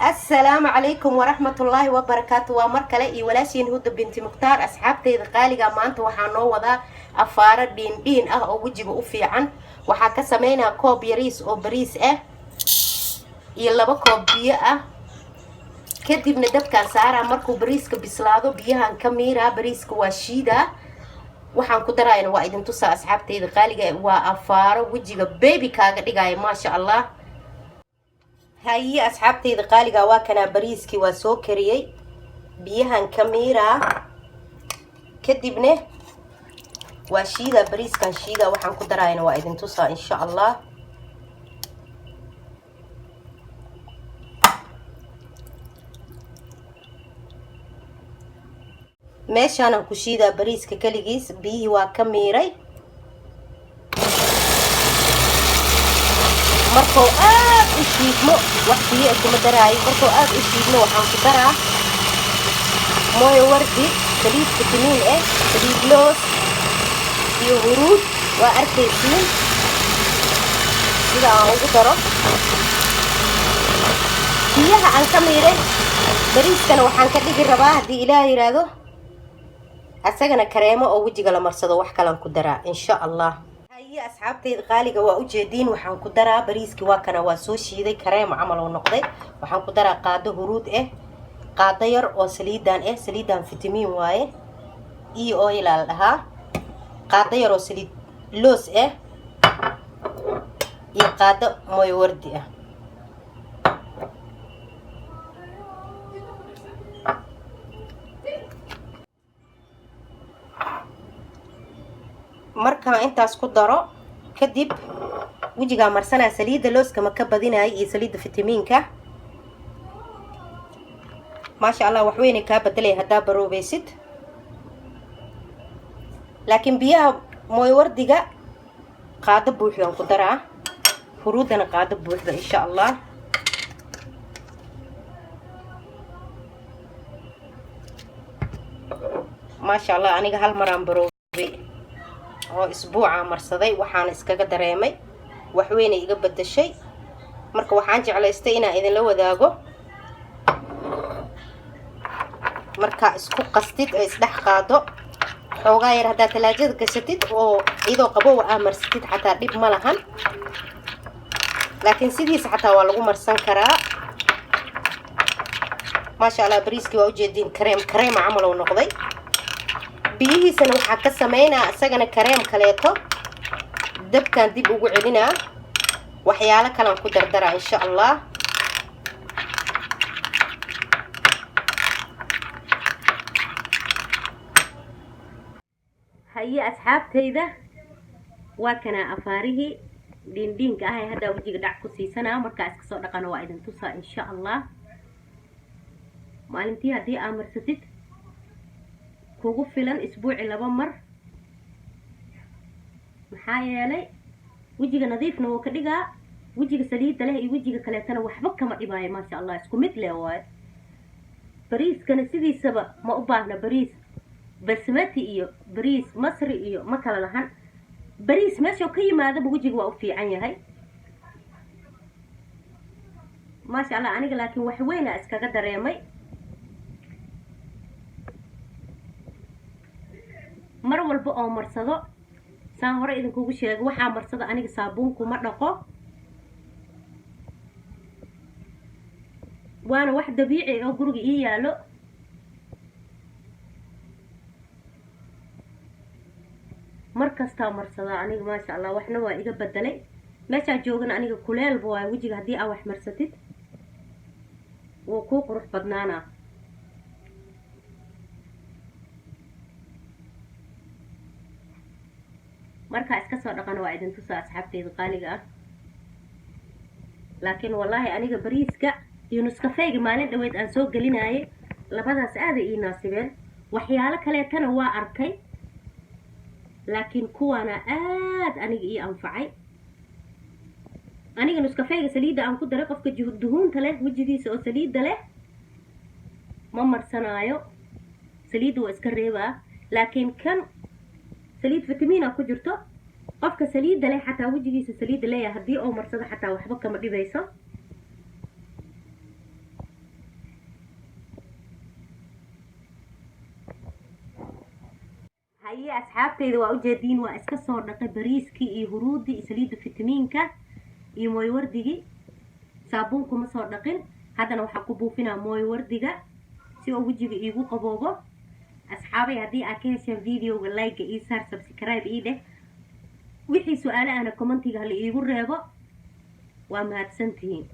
Asalaamu calaykum waraxmatullaahi wabarakaatu. Waa mar kale iyo walaashiin Huda Binti Mukhtaar. Asxaabteyda qaaliga, maanta waxaa noo wadaa afaaro dhiindhiin ah oo wejiga u fiican. Waxaa ka sameynaa koob yariis oo bariis ah iyo 2 koob biyo ah. Kadibna dabkaan saaraa. Markuu bariiska bislaado, biyahan ka miiraa, bariiska waa shiidaa. Waxaan ku daraayana waa idin tusaa. Asxaabteyda qaaliga, waa afaaro wejiga baby kaaga dhigaya, maasha Allah. Haye, asxaabteyda qaaliga, waa kanaa bariiskii, waa soo kariyey. Biyahan ka miiraa, kadibna waa shiidaa. Bariiskan shiidaa, waxaan ku daraayana waa idin tusaa, insha Allah. Meeshaanaan ku shiidaa bariiska keligiis. Biyihii waa ka miiray. Markuu aad u shiidmo, wax biyo kuma daraayo. Markuu aad u shiidmo, waxaan ku daraa mooyo wardi, saliid fitamiin ah, saliid loos iyo huruud. Waa arkaysiin sida aan ugu daro. Biyaha aan ka miiray bariiskana waxaan ka dhigi rabaa, haddii Ilaah yidhaahdo, asagana kareemo oo wejiga la marsado. Wax kalaan ku daraa, insha Allah. Haye, asxaabteyda qaaliga, waa ujeediin. Waxaan ku daraa bariiski, waa kana, waa soo shiiday, kareemo camal oo noqday. Waxaan ku daraa qaado huruud ah, qaado yar oo saliidan ah. Saliidan fitamiin waaye, e oil aa la dhahaa. Qaado yar oo saliid loos ah iyo qaado mooyo wardi ah. Markaan intaas ku daro kadib, wejigaa marsanaa. Saliidda looska ma ka badinayo iyo saliidda fitamiinka. Maasha Allah, waxweynay kaa bedelaya haddaa baroobeysid. Laakiin biyaha mooywardiga qaado buuxdan ku daraa, huruuddana qaado buuxda, insha Allah. Maasha Allah, aniga hal maraan baroobay oo isbuucaa marsaday, waxaana iskaga dareemay waxweynay iga bedashay. Marka waxaan jeclaystay inaan idinla wadaago. Markaa isku qastid oo isdhex qaado, xoogaa yar haddaad talaajada gashatid oo iyadoo qabowa aa marsatid, xataa dhib ma lahan. Laakiin sidiisa xataa waa lagu marsan karaa. Maasha Allah, bariiskii waa ujeediin, kareem kareema camal oo noqday. Biyihiisana waxaa ka sameynaa isagana kareem kaleeto. Dabkaan dib ugu celinaa, waxyaalo kalaan ku dardaraa, insha Allah. Haye, asxaabtayda, waa kanaa afaarihii dhiindhiinka ah ee haddaa wejiga dhac ku siisanaa. Markaa iska soo dhaqano waa idin tusaa, insha Allah. Maalintii haddii aa marsatid, kugu filan isbuuci 2 mar. Maxaa yeelay, wejiga nadiifna wuu ka dhigaa. Wejiga saliidda leh iyo wejiga kaleetana waxba kama dhibaayo, maasha Allah, isku mid leh waayo. Bariiskana sidiisaba ma u baahna bariis basmati iyo bariis masri iyo ma kala lahan. Bariis meeshuu ka yimaadaba wejiga waa u fiican yahay, maasha Allah. Aniga laakiin wax weyna iskaga dareemay. Mar walba oo marsado, saan hore idinkugu sheego, waxaa marsado aniga saabuun kuma dhaqo, waana wax dabiici oo guriga ii yaalo. Mar kastaa marsadaa aniga, maasha Allah, waxna waa iga bedelay. Meeshaa joogana aniga kuleelba waayo. Wejiga haddii aa wax marsatid, wuu kuu qurux badnaanaa. Markaa iska soo dhaqana waa idin tusaa, asxaabteyda qaaliga ah. Laakiin wallaahi aniga bariiska iyo nuskafeyga maalin dhaweyd aan soo gelinayay, labadaas aaday ii naasibeen. Waxyaalo kaleetana waa arkay, laakiin kuwaana aad aniga ii anfacay. Aniga nuskafeyga saliidda aan ku daray, qofka duhuunta leh, wejigiisa oo saliidda leh ma marsanaayo, saliidda waa iska reebaa. Laakiin kan saliid fitamiina ku jirto, qofka saliidda leh xataa, wejigiisa saliidda leeyahay, haddii oo marsado xataa waxba kama dhibayso. Haye asxaabtayda, waa ujeediin, waa iska soo dhaqay bariiskii iyo huruudii iyo saliidda fitamiinka iyo mooywardigii. Saabuun kuma soo dhaqin. Haddana waxaan ku buufinaa mooywardiga si oo wejiga iigu qaboobo. Asxaabay, haddii aad ka hesheen videoga, like ii saar, subscribe ii dheh, wixii su-aale ahna commentiga hala iigu reebo. Waa mahadsantihiin.